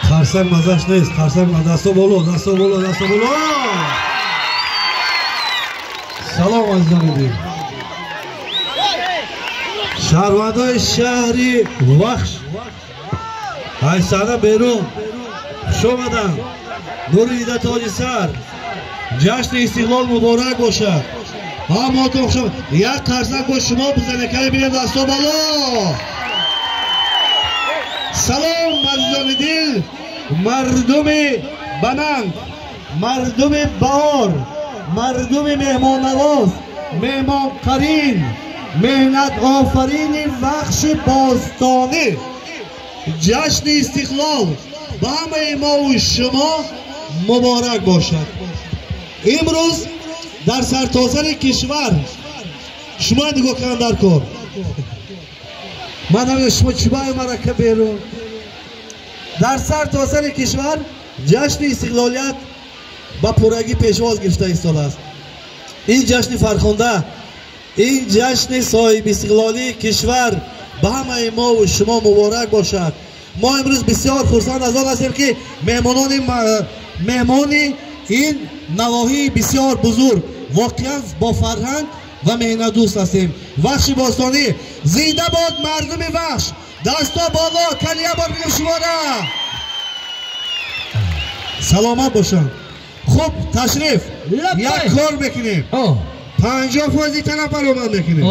Қарсак мазаш нест, қарсак дасто боло, дасто боло, дасто боло. Салом азизони дил. Шаҳрвандои шаҳри Вахш аз саҳна берун хуш омаданд. Нури дида тоҷи сар. Ҷашни истиқлол муборак бошад. Ҳамаатон хуш омад. Як қарсак бо шумо бизанед, каме бинем дасто боло. Салом азизони дил, мардуми бананг, мардуми баҳор, мардуми меҳмоннавоз, меҳмонқарин, меҳнатофарини Вахши бостонӣ. Ҷашни истиқлол ба ҳамаи мову шумо муборак бошад. Имрӯз дар сартосари кишвар шумо нигоҳ кунанд дар кор. Ман намедонам шумо чӣ баи марака берун. Дар сартосари кишвар ҷашни истиқлолият ба пуррагӣ пешвоз гирифта истодааст. Ин ҷашни фархунда, ин ҷашни соҳибистиқлолии кишвар ба ҳамаи мову шумо муборак бошад. Мо имрӯз бисёр хурсанд аз он ҳастем, ки меҳмони ин навоҳии бисёр бузург, воқеан бо фарҳанг ва меҳнатдӯст ҳастем. Вахши бостонӣ зинда бод, мардуми Вахш! Дасто боло, калия бор бинем шумора. Саломат бошанд. Хуб, ташриф, як кор мекунем. 50% тараф баромад мекунем,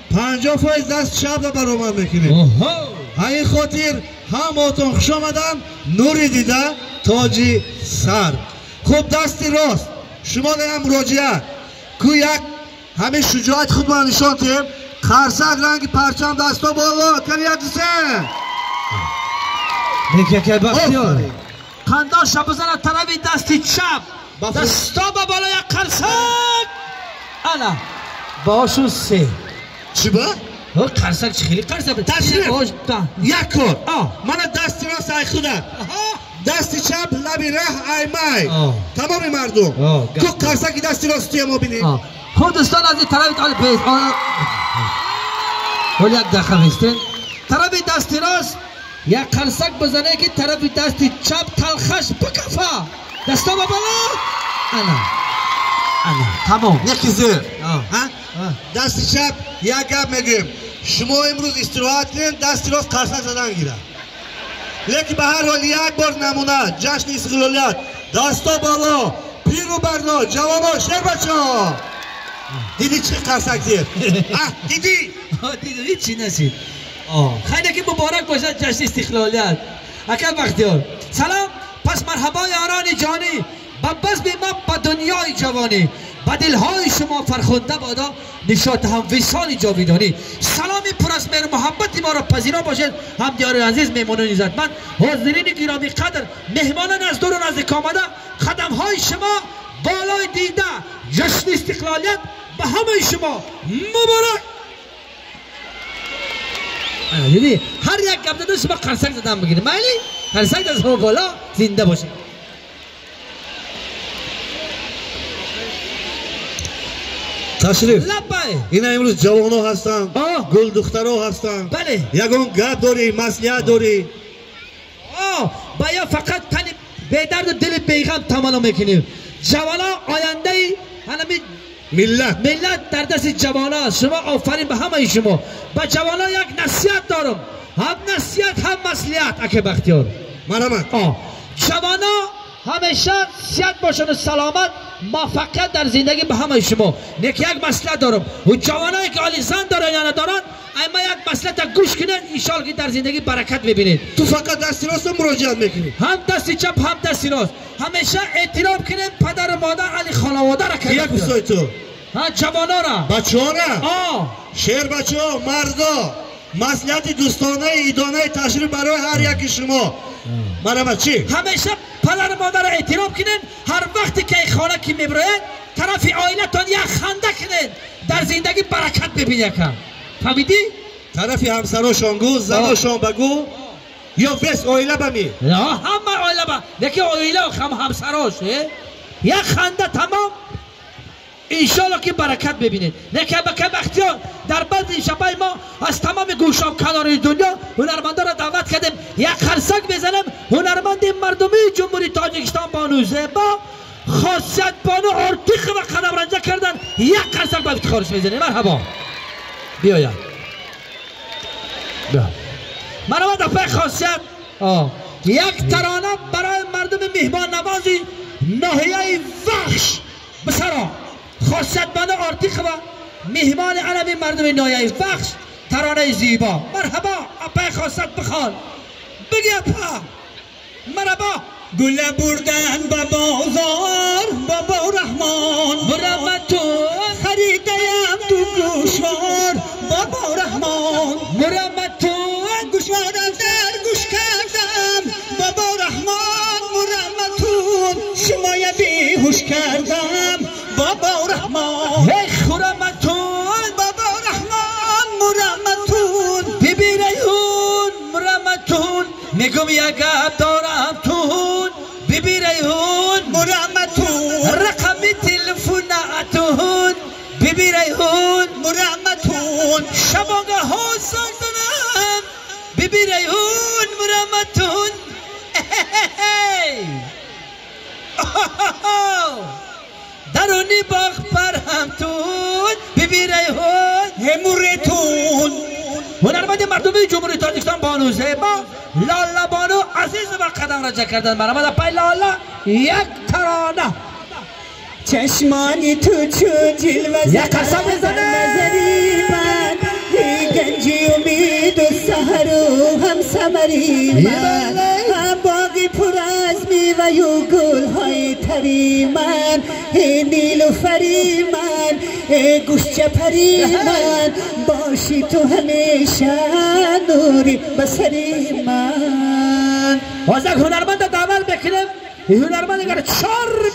50% даст чап баромад мекунем. Ин хотир ҳамаатон хуш омаданд. Нури дида тоҷи сар. Хуб, дасти рост шумо даям муроҷиат ку, як ҳамин шуҷоати худро нишон диҳем. Қарсак ранги парчам, дасто боло, кани як дусе. Некакай Бахтиёр. Қандаша бизанад тарафи дасти чап. Дасто ба боло, як қарсак. Ана бошу се. Чӣ ба? Қарсак чӣ хеле қарсак. Ташриф. Як кор. Мана дасти рост ай худат. Дасти чап лаби раҳ ай май. Тамоми мардум. Ку қарсаки дасти ростия мо бинем. Хуб дӯстон, аз ин тарафи ҳол як дақиқа меистем. Тарафи дасти рост як қарсак бизане, ки тарафи дасти чап талхаш бикафа. Дасто ба боло. Ана. Ана, тамом. Яки зир. Дасти чап як гап мегӯем. Шумо имрӯз истироҳат кунед, дасти рост қарсак задан гирад. Лекин ба ҳар ҳол як бор намуна ҷашни истиқлолият. Дасто боло, пиру барно, ҷавоно, шербачаҳо. Дидӣ чӣ қарсак зир? Дидӣ? Дидӣ, ҳеҷ нашид. Хайре ки муборак бошад ҷашни истиқлолият. Ака Бахтиёр. Салом, пас марҳабо ёрони ҷонӣ, ба базми мо ба дунёи ҷавонӣ, ба дилҳои шумо фархунда бодо нишоти ҳам висоли ҷовидонӣ. Саломи пур аз меҳру муҳаббати моро пазиро бошед, ҳамдиёри азиз, меҳмонони иззатманд, ҳозирини гиромӣ қадр, меҳмонон аз дуру наздик омада, қадамҳои шумо болои дида. Ҷашни истиқлолият ба ҳамаи шумо муборак. Дидӣ, ҳар як гап зада шумо қарсак задан бигиред. Майли, қарсак дастҳо боло, зинда бошед. Ташриф. Ина имрӯз ҷавоно ҳастанд, гулдухтаро ҳастанд. Бале. Ягон гап дорӣ, маслиҳат дорӣ? Ба ё фақат тани бедарду дили беғам таманно мекунем. Ҷавоно ояндаи ҳанами миллат. Миллат дар дасти ҷавоно аст. Шумо офарин ба ҳамаи шумо. Ба ҷавоно як насиҳат дорам. Ҳам насиҳат, ҳам маслиҳат, ака Бахтиёр. Марҳамат. Ҷавоно ҳамеша сиҳат бошанд, саломат, муваффақият дар зиндагӣ ба ҳамаи шумо. Нек як маслиҳат дорам. Ҷавоное ки оли зан доранд ё надоранд, ай ма як маслиҳата гӯш кунед, иншоалло ки дар зиндагӣ баракат мебинед. Ту фақат дасти рост муроҷиат мекунӣ? Ҳам дасти чап, ҳам дасти рост. Ҳамеша эҳтиром кунед падару модар, али хонаводаро. Як устои ту. Ҳа, ҷавонора. Бачаҳора? Шербачаҳо, мардо, маслиҳати дӯстонаи идонаи ташриф барои ҳар яки шумо. Марҳамат, чӣ? Ҳамеша падару модарро эҳтиром кунед. Ҳар вақте ки ай хона ки мебирояд, тарафи оилатон як ханда кунед. Дар зиндагӣ баракат мебинед ака. Фаҳмидӣ? Тарафи ҳамсарошон гӯ, заношон ба гӯ, ё вес оила ба ми? Ҳама оила ба, лекин оила ҳам ҳамсарош. Як ханда тамом. иншоалло ки баракат мебинед. Лекин ака Бахтиёр, дар базми шабаи мо аз тамоми гӯшаву канори дунё ҳунармандонро даъват кардем. یک خرسک میزنم. هنرمند مردمی جمهوری تاجیکستان بانو زیبا خاصیت بانو ارتیق و قدم رنجه کردن. یک خرسک با افتخارش میزنیم. مرحبا بیاید بیا. مرحبا دفعه خاصیت یک ترانه برای مردم مهمان نوازی ناحیه وخش بسرا. خاصیت بانو ارتیق و مهمان علمی مردم ناحیه وخش ترانه زیبا. مرحبا اپای خاصیت بخوان بگی اپا. مرحبا گله بردن به بازار بابا رحمان مرمتون خریدیم دو گوشوار بابا رحمان مرمتون گوشوارم در گوش کردم بابا رحمان مرمتون شمای بیهوش کردم بابا رحمان ای خرمتون بابا رحمان مرمتون بی ریحون مرمتون میگم یک گپ دارم تون بی ریحون مرمتون رقم تلفن اتون بی ریحون مرمتون شبانگه ها زنم بی ریحون مرمتون. درونی باغ پرهمتون بی ریحون همورتون. هنرمند مردمی جمهوری تاجیکستان بانو زیبا لالا بانو عزیز و قدم رجا کردن. مرحبا پای لالا یک ترانه. چشمانی تو چون جلوه یک قسم نظری من گنجی امید و سحر و هم ثمری من هم باغی پر از میوه و گلهای تری من نیلوفری من گوشچه پری من باشی تو همیشه نوری بصری من. باز یک هنرمند دعوت بکنم. هنرمند اگر 4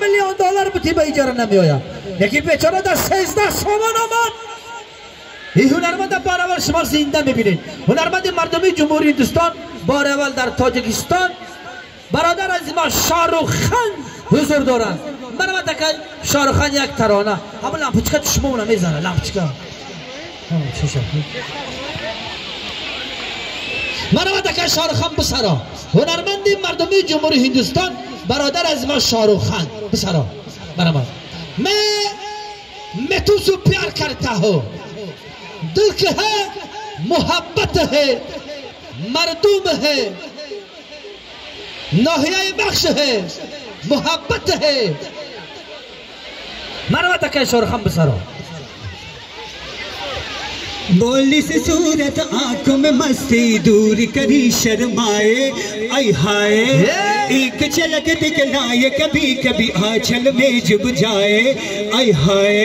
میلیون دلار بتی به اجاره نمی آید. یکی بیچاره در 13 سامان آمد. این هنرمند بار اول شما زنده میبینید. هنرمند مردمی جمهوری هندوستان بار اول در تاجیکستان برادر از ما شاهرخ خان حضور دارند. مرحبا تکل شاهرخ خان یک ترانه. همون لامپچکا چشمونه میزنه لامپچکا. مرحبا تکل شاهرخ خان بسرا. هنرمند مردمی جمهوری هندوستان برادر از ما شاهرخ خان بسرا. مرحبا मैं तुझसे प्यार करता हूँ दिल के है मोहब्बत है मर्दूम है नाहिया बख्श है मोहब्बत है. مرحبا تکل شاهرخ خان بسرا. बोली से सूरत आंखों में मस्ती दूर करी शर्माए आई हाय एक झलक दिखलाए कभी कभी आंचल में जुब जाए आई हाय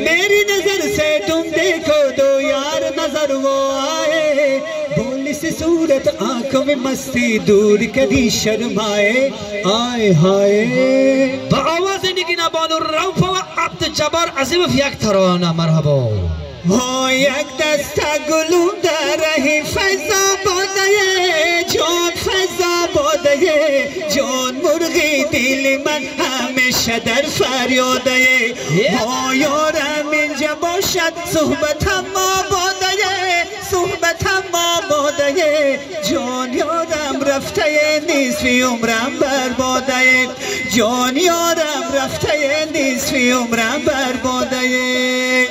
मेरी नजर से तुम देखो दो यार नजर वो आए. बोली से सूरत आंखों में मस्ती दूर करी शर्माए आए हाय. با آواز نگین بانو رؤف و عبدالجبار عظیموف یک ترانه. مرحبا ها یک دست گلوم در رهی فضا باده جان فضا باده جان مرغی دل من همیشه در فریاده ها یارم اینجا باشد صحبتم ما باده صحبتم ما باده جان یارم رفته نصفی عمرم برباده جان یارم رفته نصفی عمرم برباده.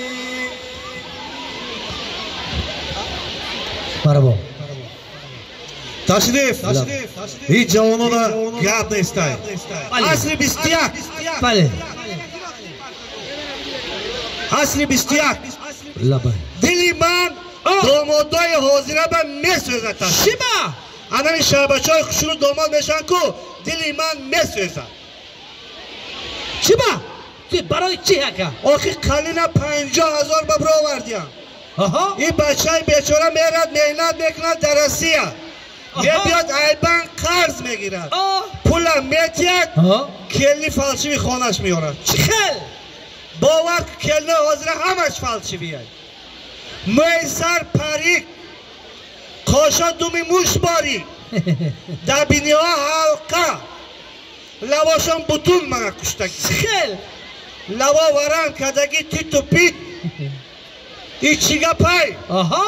مرحبا تشریف هیچ جوانونا گپ نیستای. عصر 21 بله عصر 21 دلی من домодои ҳозира ба месӯзад. Шима анами шабачаҳои хушрӯ домод мешаванд ку дили ман месӯзад. Шима барои чӣ ака? Охи қалина 50 000 ба бировардиям. ин бачаи бечора мерад меҳнат мекунад дар Россия мебиёд айбан қарз мегирад пула метиҳад келни фалшиви хонаш меорад. Чӣ хел? Бовар келни ҳозира ҳамаш фалшивияд. мӯи сар парик қоша думи муш борик дар биниҳо ҳалқа лавошон бутун мана куштагӣ. Чӣ хел? Лаво варам кардагӣ титу пит. И чӣ гапай? Аҳа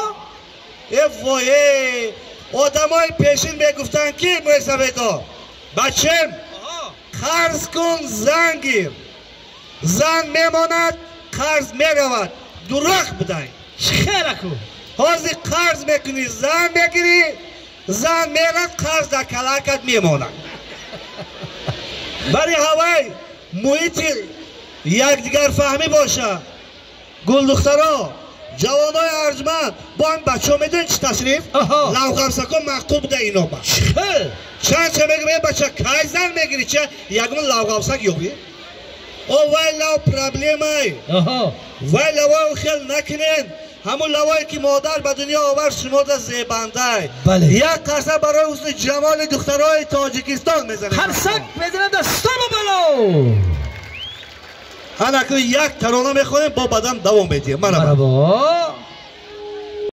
Э вое Одамои пешин мегуфтанд ки мӯйсафедо бачем қарз кун зан гир, зан мемонад қарз меравад. Дурӯғ будай. Хелаку. Ҳозир қарз мекунӣ зан мегирӣ, зан мерад қарз дар калакат мемонад. Бари ҳавай муҳити якдигарфаҳмӣ боша. Гулдухтаро, ҷавонои арҷманд, бо ҳам бачаҳо медонед чӣ ташриф? Лавғамсако маъқул буда ино ба. Чанд ча мегӯм, э бача кай зан мегирӣ, ча ягон лавғамсак ёбӣ? О вай лав проблемай. Вай лавои хел накунед. Ҳамун лавое ки модар ба дунё овард шумода зебандай. Як қарсак барои ҳусни ҷамоли духтарои Тоҷикистон мезанем. Қарсак мезанем дастону бало. Ҳанакун як тарона мехонем, бо баъдан давом медиҳем. Марҳабо.